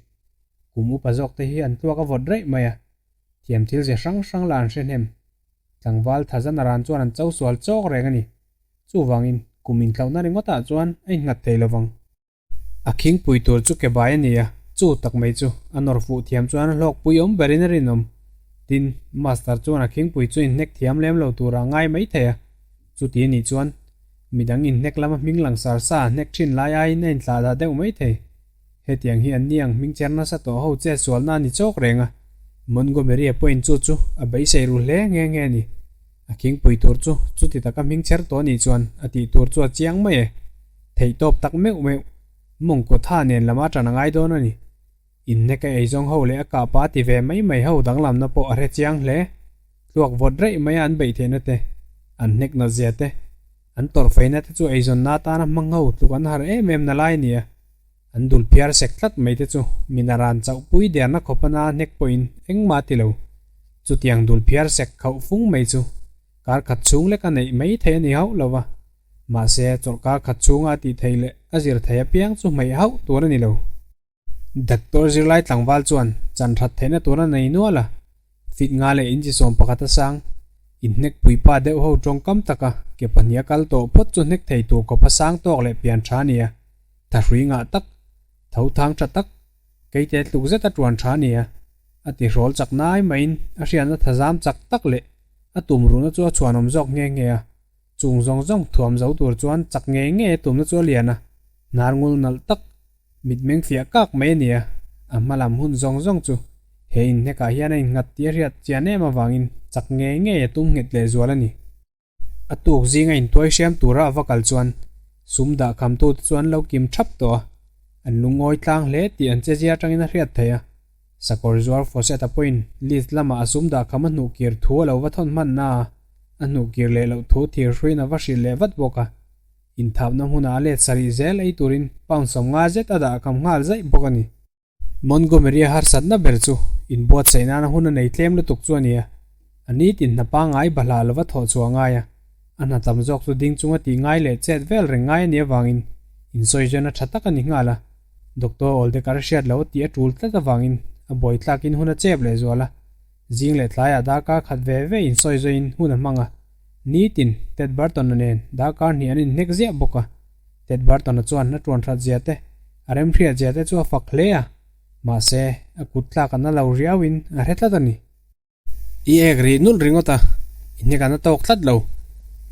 Kum upa zawk te hi an tluak a vawt raih mai a, thiam thil ze hrang hrang lah an hre hnem. Tlangval tha zan a ran chuan an cho sual chawk reng a ni. Chuvangin kum inthlauhna ringawtah chuan a innghat thei lovang. A khingpui tur chu ke bai a ni a, chu tak mai chu a nawr fuh thiam chuan a hlawkpui awm berin a rinawm. Tin, Master chuan a khingpui chu inhnek thiam lem lo turah a ngai mai thei a, chuti a nih chuan midang inhnek lama hming langsar sa a hnek thin lai aiin a inthlah dah deuh mai thei. Hetiang hi an ni ang hming cher nasa tawh ho che sualna a ni chawk reng a, Montgomery-a pawhin chu chu a beisei ru hle nghe nghe a ni. A khingpui tur chu chuti taka hming chher tawh anih chuan a tih tur chu a chiang mai e. Theihtawp tak meuh meuh, mawngkaw tha nen lama tan a ngai dawn a ni. Inhnek a eizawng ho leh a kahpa ti ve mai mai ho danglamna pawh a hre chiang hle. Tluak vawt raih maia an beih theihna te, an hnek nat zia te. An tawrhfeina te chu eizawnna atana hmang ho tluk an har em em na lai a ni a. An dul phiar sek tlat mai te chu min a ran chauh pui derna khawp a na hnek pawhin engmah a ti lo. Chutiang dul phiar sek khauh fung mai chu kar khat chhung lek a neih mai thei a ni hauh lo va. Mahse, chawlhkar khat chhunga a tih theih leh a zir thei apiang chu hmeih hauh tur a ni lo. Doctor zirlai tlangval chuan chan that theihna tur a nei nual a, fit nga leh inchi 11 a sang, inhnek puipa deuh ho tawngkam taka ke pahniha kal tawh phawt chu hnek thei tur khawpa sang tawk leh pian tha a ni a, thahrui ngah tak, tho thang tha tak, keite tluk zeta tuan tha a ni a, a tihrawl chak nai maiin a hriatna thazam chak tak leh a tumruhna chu a chhuanawm zawk nghe nghe a. Chung zawng zawng thuam zo tur chuan chak ngei ngei a tumna chu a lian a, hnar ngul nalh tak, mitmeng fiah kak mai a ni a, a hma lam hun zawng zawng chu he inhnekah hian a innghat tih a hriat chian em avangin chak ngei ngei a tum nghet leh zual a ni. A tuk zinga intuai hriam tura a va kal chuan sum dah khamtute chu an lo kim thap tawh a, an lungawi tlang hle tih an chezia atangin a hriat theih a. Sakawr zuar Fawcett-a pawhin list lamah a sum dah kham a hnuh kir thu a lo va thawn hman na a, a hnuh kir leh loh thu thir hruiin a va hrilh leh vat bawk a. Inthapna hmunah a let sarih zel ei turin pound 50 zet a dah kham nghal zaih bawk a ni. Montgomery-a harsatna ber chu inbuatsaih nana hun a nei tlem lutuk chu a ni a, a nitin hna pangngai bahlah lova thawh chhuah a ngai a, a hna tam zawk chu ding chunga tih ngai leh chet vel reng ngai a nih avangin insawizawnna tha tak a ni nghal a. Doctor Oldekar hriat lo tih a tul tlat avangin a buai tlakin hun a chep leh zual a, zing leh tlaiah darkar khat ve ve insawi zawiin hun a hmang a. Nitin, Ted Burton-a nen darkar hnih an inhnek ziah bawk a. Ted Burton-a chuan a tuan that zia te, a remhriat zia te chu a fak hle a, mahse, a kut tlak a na lo riauin a hre tlat a ni. I ek rih nulh ringawt a, i hnek an a tawk tlat lo.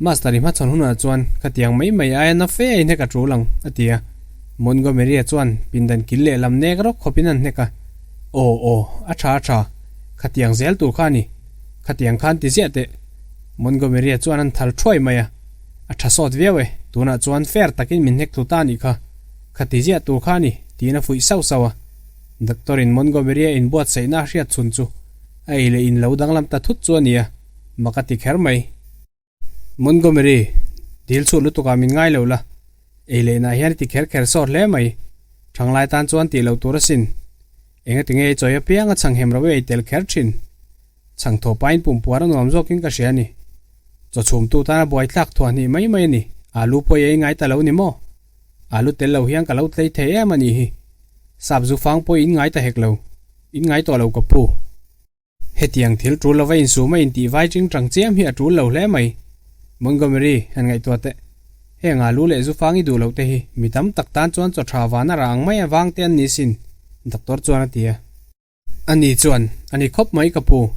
Master i hmachhawn hunah chuan khatiang mai mai aia na fe a i hnek a tul ang, a ti a. Montgomery-a chuan pindan kil leh lam nek rawk khawpin an hnek a. Aw, aw, a tha a tha. Khatiang zel tur kha a ni. Khatiang khan ti ziah teh. Montgomery-a chuan an thal thuai mai a. A tha sawt viau e, tunah chuan fair takin min hnek thlu ta a nih kha. Khati ziah tur kha a ni, tiin a fuih sauh sauh a. Doctor-in Montgomery-a inbuatsaihna a hriat chhun chu a ei leh in lo danglam ta thut chu a ni a, mak a ti kher mai. Montgomery, dil chhuah lutukah min ngai lo la, ei leh inah hian i ti kher kher sawt hle mai, thanglai tan chuan tih loh tur asin. Engati nge i chawi apiang a chhanghem rauh i ei tel kher thin? Chhang thaw pain pumpuar a nuam zawkin ka hria a ni. Chaw chhumtu tana buaithlak thuah hnih mai mai a ni, alu pawh i ei ngai ta lo ni maw? Alu tel lo hian ka lo tlei thei em a nih hi. Sap zu fang pawh in ngai ta hek lo. In ngai tawh lo ka pu. Hetiang thil tul lova insum a intih vai ching tang chiam hi a tul lo hle mai. Montgomery, han ngaihtuah teh. Heng alu leh zu fang i duh loh te hi mi tam tak tan chuan chaw tha van a rah ang mai a vang te an ni sin, doctor chuan a ti a. Ani chuan, A ni khawp mai ka pu.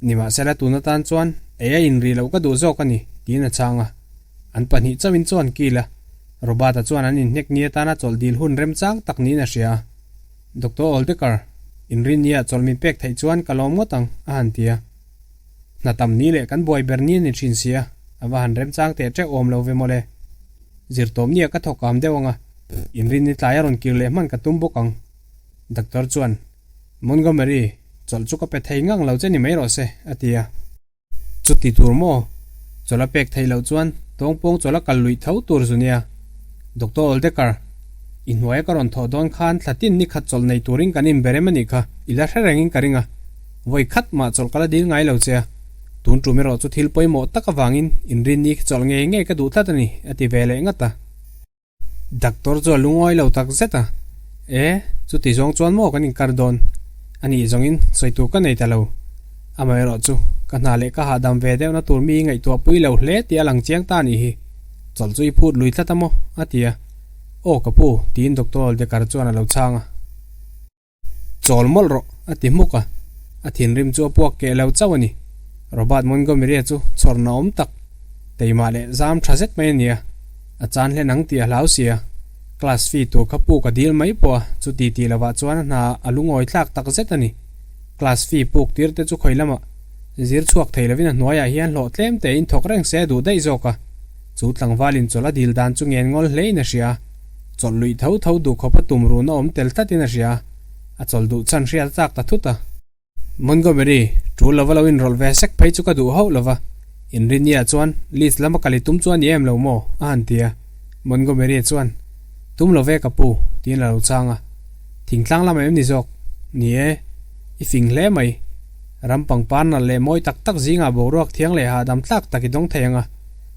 Nimahsela tun atan chuan ei a inrih loh ka duh zawk a ni, tiin a chhang a. An pahnih chauhin chuan kil a. Robert-a chuan an inhnek ni atana chawlh dil hun remchang tak niin a hria a. Doctor Oldekar, inrinnia chawlh min pek theih chuan ka lawm ngawt ang, a han ti a. Hna tam ni leh kan buai ber ni a ni thin si a, a va han remchang teh teuh awm lo ve mawle. Zirtawpnia ka thawk am deuh ang a, inrinni tlai a rawn kir leh hman ka tum bawk ang. Doctor chuan, Montgomery, chawlh chu ka pe thei ngang lo che ni mai rawh se, a ti a. Chuti tur maw? Chawlh a pek theih loh chuan tawngpawng chawlh a kal luih tho tur zu nia. Doctor Oldekar, i hnuaia ka rawn thawh dawn khan thla tin ni khat chawlh nei turin kan inbe rem a nih kha, i la hre rengin ka ring a. Vawi khat mah chawlh ka la dil ngai lo che a. Tun tum erawh chu thil pawimawh tak avangin inrinni khi chawlh ngei ngei ka duh tlat a ni, a ti ve leh ngat a. Doctor chu a lungawi lo tak zet a, E, chuti zawng chuan maw kan inkar dawn? A nih zawngin sawi tur ka nei ta lo. Amaherawh chu, ka hna leh ka hahdam ve deuhna tur mi i ngaihtuah pui lo hle tih a lang chiang ta anih hi. Chawlh chu i phut lui tlat a maw? a ti a. Aw ka pu, tiin Doctor Oldekar chuan a lo chhang a. Chawl mawlh rawh, a ti hmuk a. A thinrim chu a puak keh lo chauh a ni. Robert Montgomery-a chu chhawrna awm tak, teimah leh zam tha zet mai a ni a. A chan hlen ang tih a hlau si a. Class fee tur kha puk a dil mai pawh a, chuti tih lovah chuan a hna a lungawi thlak tak zet a ni. Class fee puk tir te chu khawi lamah zir chhuak thei lovin a hnuaiah hian hlawh tlem tein thawk reng se a duh daih zawk a. Chu tlangvalin chawlh a dil dan chu ngen ngawl hlein a hria a. Chawlh luih tho tho duh khawp a tum run a awm tel tlatin a hria a, a chawlh duh chhan hriat a chak ta thut a. Montgomery, tul lova lo inrawlh ve sek phei chu ka duh hauh lova, Inrinnia chuan Leeds lama kal i tum chu a ni em lo maw? a han ti a. Montgomery chuan, Tum lo ve ka pu, tiin a lo chhang a. Thingtlang lamah em ni zawk? Ni e, i fing hle mai. Ram pangpar nalh leh mawi tak tak zingah boruak thiang leh hahdam tlak tak i dawng thei ang a,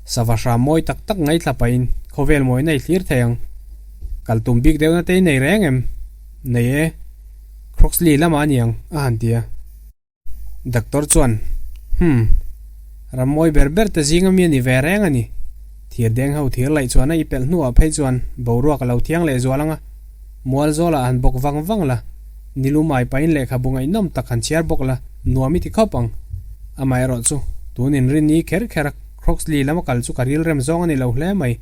sava hram mawi tak tak ngaithla pahin khawvel mawina i thlir thei ang. Kal tum bik deuhna te i nei reng em? Nei e. Croxley lamah a ni ang, a han ti a. Doctor chuan, Humm. Ram mawi ber ber te zing ami a ni ve reng a ni. Thir deng ho thir laih chuan a i pelh hnuah phei chuan boruak a lo thiang leh zual ang a. Mual zawlah han bawk vang vang la, nilum ai pahin lehkhabu ngaihnawm tak han chhiar bawk la, nuam i ti khawp ang. Amaherawh chu, tun inrinni kher kher a Croxley lama kal chu ka rilrem zawng a ni lo hle mai.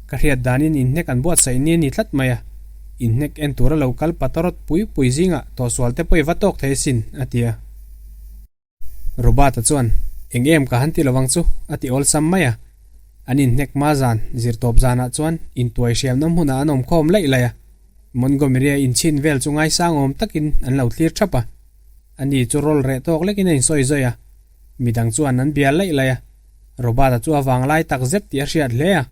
Ka hriat danin inhnek an buatsaih ni a ni tlat mai a. Inhnek en tura lo kal patawrawt pui pui zingah tawhsual te pawh i va tawk thei asin, a ti a. Robert-a chuan, Eng em ka han ti lovang chu, a ti awlsam mai a. An inhnek hma zan, zirtawp zanah chuan intuai hriamna hmunah an awm khawm laih laih a. Montgomery-a inchhin vel chu ngaisang awm takin an lo thlir thap a. Ani chu rawl reh tawk lekin a insawi zawi a. Midang chuan an bia laih laih a. Robert-a chu a vanglai tak zet tih a hriat hle a.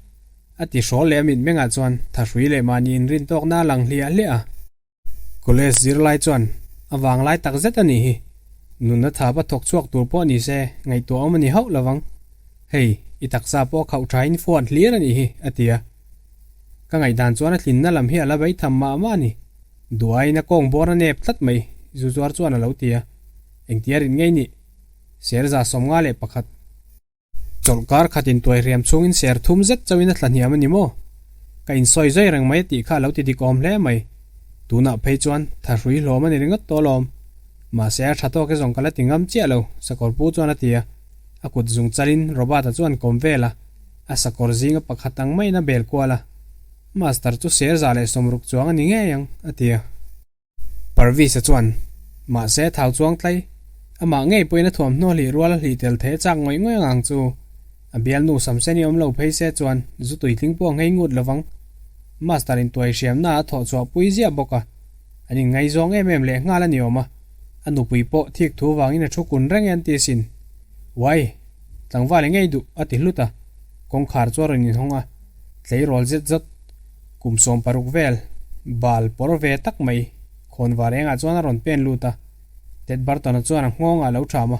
A ti hrawl leh a mitmengah chuan thahrui leh mahni inrintawkna a lang hliah hliah a. College zirlai chuan a vanglai tak zet a nih hi. Nunna thap a thawk chhuak tur pawh ni se ngaihtuah awm a ni hauh lovang. Hei, i taksa pawh a khauh thain fuat hlir a nih hi, a ti a. Ka ngaihdan chuan a tlinna lam hi a la beitham mah mah a ni. Duaiin a kawng bawr a nep tlat mai, Zuzuar chuan a lo ti a. Engtia rit ngei nih? Serza 51. Chawlhkar khat intuai hriam chhungin ser thum zet chauhin a tla hniam a ni maw? Ka insawi zai reng mai a tih kha a lo ti dik awm hle mai. Tunah phei chuan thahrui hlawm a ni ringawt tawh alawm. Mahse a tha tawk e zawng ka la ti ngam chiah lo, sakawr pu chuan a ti a. A kut zung chalin Robert-a chuan kawm vel a, a sakawr zinga pakhat ang maiin a bel kual a. Master chu ser 160 chuang a ni ngei ang, a ti a. Parvis-a chuan, Mahse, thau chuang tlai, amah ngei pawhin a thuamhnaw hlih rual a hlih tel thei a chak ngawih ngawih ang chu. A bialnu Samseni awm lo phei se chuan zu tuitling pawh a nghei ngut lovang. Master in tuai hriamna a thawh chhuah pui ziah bawk a, an inngaizawng em em leh nghal a ni awm a, a nupui pawh thik thu vangin a thu kun reng e an ti asin. Uai! Tlangval i ngei duh, a ti hlut a, kawngkhar chu a rawn inhawng a, tleirawl zet zawt. Kum 60 vel, bal pawr ve tak mai, khawnvar engah chuan a rawn pen lut a, Ted Burton-a chuan a nghawngah a lo ṭham a.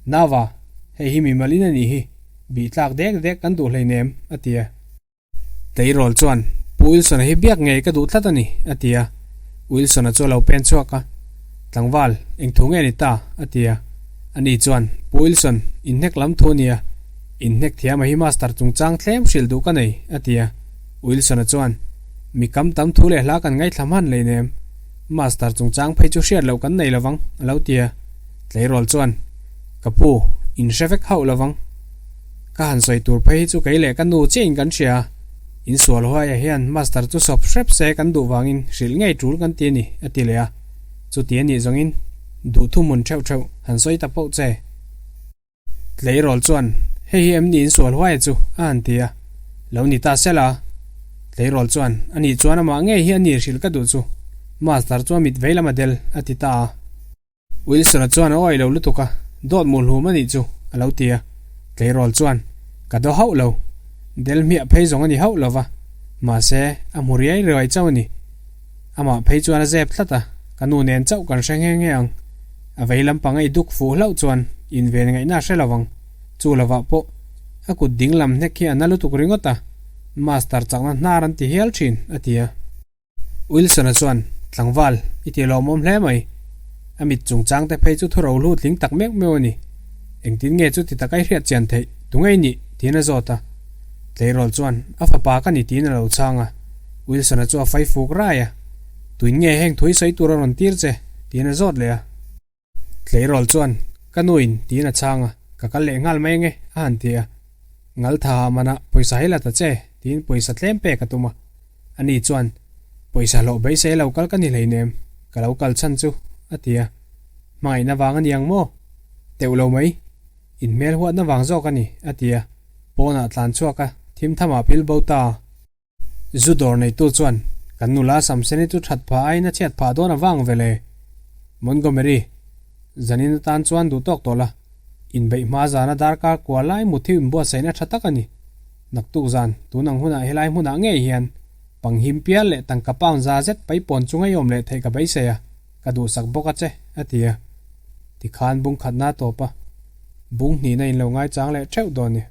Nava, hei hi mimal in a nih hi, bih tlak dek dek kan duh hleinem, a ti a. Tleirawl chuan, Pu Wilson-a hi biak ngei ka duh tlat a ni, a ti a. Wilson-a chu a lo pen chhuak a, Tlangval, eng thu nge ni ta? a ti a. Ani chuan, Pu Wilson, inhnek lam thu a nia. Inhnek thiam a hi master chungchang thlem hrilh duh ka nei, a ti a. Wilson-a chuan, Mi kam tam thu leh hla kan ngaithla hman lei nem. Master chungchang phei chu hriat loh kan nei lovang, a lo ti a. Tleirawl chuan, Ka pu, in hre vek hauh lovang. Ka han sawi tur phei hi chu kei leh ka nu chiahin kan hria a. Insual huaiah hian master chu sawp hrep se kan duh vangin hrilh ngei tul kan ti a ni, a ti leh a. Chuti a nih zawngin duh thuhmun theuh theuh han sawi ta poh che. Tleirawl chuan, Hei hi em ni insual huai chu? a han ti a. Lo ni ta sela. Tleirawl chuan, A nih chuan amah ngei hi a ni hrilh ka duh chu. Master chu a mit vei lam a del, a ti ta a. Wilson-a chuan a awih lo lutuk a, Dawt mu hlum a nih chu, a lo ti a. Tleirawl chuan, Ka daw hauh lo. Del hmiah phei zawng a ni hauh lo va. Mahse, a hmu riai riai chauh a ni. Amah phei chuan a zep tlat a, ka nu nen chauh kan hre nghe nghe ang. A vei lampang a i duk fuh hlauh chuan inven ngaihna a hre lo ang. Chu lovah pawh a kut ding lam hnek hi a na lutuk ringawt a, Master chakna hnar an ti hial thin, a ti a. Wilson-a chuan, Tlangval, i ti lawmawm hle mai. A mit chungchang te phei chu thu rohlu tling tak meuh meuh a ni. Engtin nge chuti taka i hriat chian theih? Tunge i nih? tiin a zawt a. Tleirawl chuan, A fapa ka ni tiin a lo chhang a. Wilson-a chu a fai fuk rai a, Tuin nge heng thui sawi tur a rawn tir che? tiin a zawt leh a. Tleirawl chuan, Ka nuin, tiin a chhang a, Ka kal leh nghal mai ange, a han ti a. Ngal tha ha manah pawisa hi la ta che, tiin pawisa tlem pek a tum a. Ani chuan, Pawisa hlawh beisei lo kal ka ni hleinem, ka lo kal chhan chu, a ti a. Hmangaihna vang a ni ang maw? Teuh lo mai. Inhmel huatna vang zawk a ni, a ti a. Pawnah tlan chhuak a, thim thamah pil bo ta. Zu dawr neitu chuan, Kan nula Samseni chu that phah aiin a chhiat phah dawn avang ve le. Montgomery, zanin atan chuan duh tawk tawh la. Inbeih hma zana darkar kua lai mut hi inbuatsaihna tha tak a ni. Naktuk zan, tun ang hunah helai hmunah ngei hian panghim pial leh tangka pound za zet paipawn chunga i awm leh theih ka beisei a, ka duhsak bawk a che, a ti a. Tikhan bung khatna a tawp a, bung hnihna in lo ngaichang leh theuh dawn ni.